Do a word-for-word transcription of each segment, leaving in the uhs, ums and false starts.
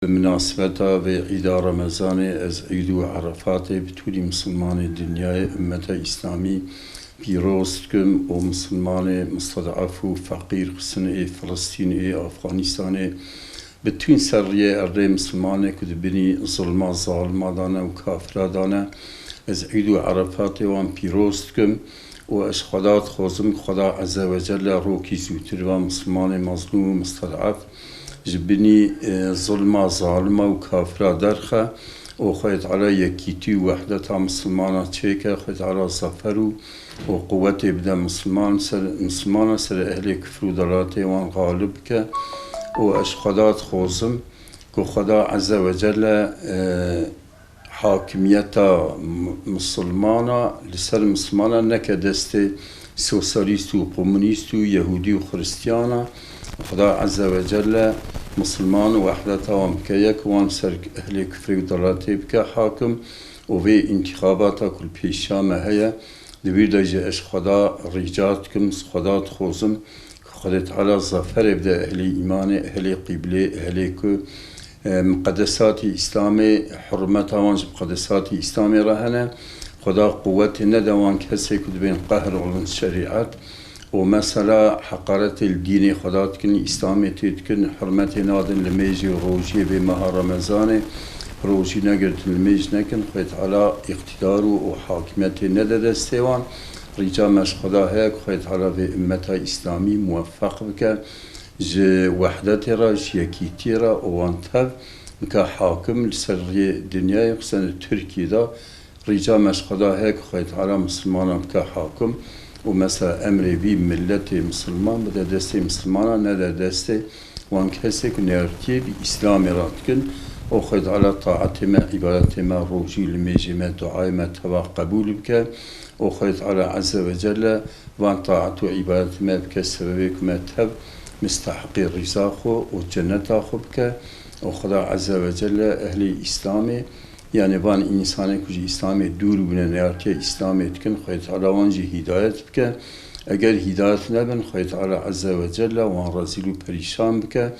Bi minasebeta vê îda Remezanê ez Îd û Erefatê bi tûlî misilmanê dinyayê, ummeta Îslamî pîroz dikim û misilmanê misted'ef û feqîr, xistin ê Filistînê, ê Afganistanê, bi tûn ser riyê erdê misilmanê ku di binî zilma zalima dane û kafira dane, ez Îd û Erefatê wan pîroz dikim û ez Xweda dixwazim ku Xweda Ezze ve Celle rokî zûtir van misilmanê mezlûm û misted'ef ji binî, e, zilma zalima û kafira derxe û Xwedê Teala yekîtî û wehdeta misilmana çêke, Xwedê Teala zafer û, û quwetê bide misilman ser, misilmana ser ehlê kifr û delatê wan xalib bike û ez Xweda dixwazim ku Xweda Ezze ve Celle, e, hakimiyeta m-, misilmana li ser misilmana neke destê sosyalîst û komunîst û yehûdî û xiristiyana. Xweda Ezze ve Celle misilman û wehdeta wan bike yek, wan ser ehlê kifrê û delatê bike hakim û vê întîxabata ku li pêşiya me heye, di vîr de jî ez Xweda rîca dikim, Xweda dixwazim ku Xwedê Teala zaferê bide ehlê îmanê, ehlê qîblê, ehlê ku, e, miqedesatî Îslamê, hurmeta wan ji miqedesatî Îslamê re hene. Xweda quwetê nede wan kesê ku dibên qehr olin şerîet û mesela heqaretê li dînê Xweda dikin, Îslamê tê dikin, hurmetê nadin limêjê û rojiyê vê meha Remezanê, rojî negirtin, limêj nekin, Xwedê Teala îqtîdar û, û hakimiyetê nede destê wan. Rîca me ji Xweda heye ku Xwedê Teala vê ummeta Îslamî muweffeq bike, ji wehdetê re, ji yekîtiyê re û wan tev bike hakim li ser riyê dinyayê, xisûsen li Tirkiyê de. Rîca me ji Xweda heye ku Xwedê Teala misilmanan bike hakim û mesela emrê vî miletê misilman bide destê misilmanan, nede destê wan kesê ku neyartiyê bi Îslamê re dikin û Xwedê Teala taetê me, îbadetê me, rojî û limêjê me, duayê me teva qebûl bike û Xwedê Teala Ezze ve Celle van taet û îbadetê me bike sebebê ku me tev mistehiqê rîza xwe û cenneta xwe bike û Xweda Ezze ve Celle ehlê Îslamê, yanî van însanê ku ji Îslamê dûr bûne, neyartiya Îslamê dikin, Xwedê Teala wan jî hîdayet bike. Eger hîdayet nebin, Xwedê Teala Ezze ve Celle wan rezîl û perîşan bike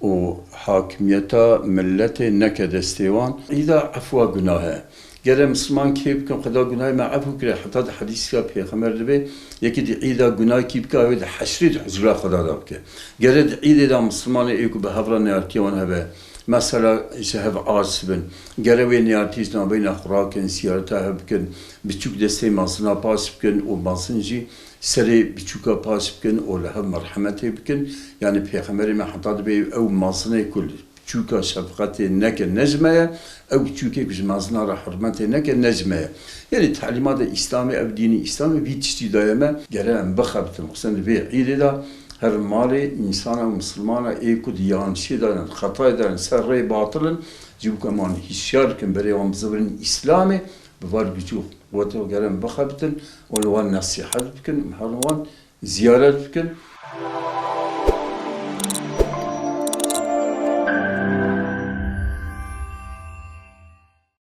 û hakimiyeta miletê neke destê wan. Îda efwa gunah e. Gere misilman kê bikin, Xweda gunahê me efû kire. Heta di hedîsika Pêxember dibe, yekî di îda gunah kî bike, ew ê di heşrê di huzura Xweda de bike. Gere di îdê de misilmanê ê ku bi hev re neyartiya wan hebe, mesela ji hev aciz bin, gere wê neyartî ji navbeyna xwe rakin, ziyareta hev bikin, biçûk destê mezina paş bikin û mezin jî serê biçûka paş bikin û li hev merhemetê bikin. Yanî Pêxemberê me heta dibe ew mezinê ku li çûka şefqetê neke, ne ji me ye, ew çûkê ku ji mezina re hurmetê neke, ne ji me ye. Yanî telîmata Îslamê, ev dînî Îslamê vî tiştî daye me, gere em bixebitin. Xisûsen di vê îdê de her malê însana û misilmana ê ku di yanlişê de ne, di xetayê de ne, ser rê batil in, ji bo ku em wan hişyar bikin, berê wan bizivirin Îslamê, bi var gücü quwetê gere em bixebitin û li wan nesîhet bikin, em her wan ziyaret bikin.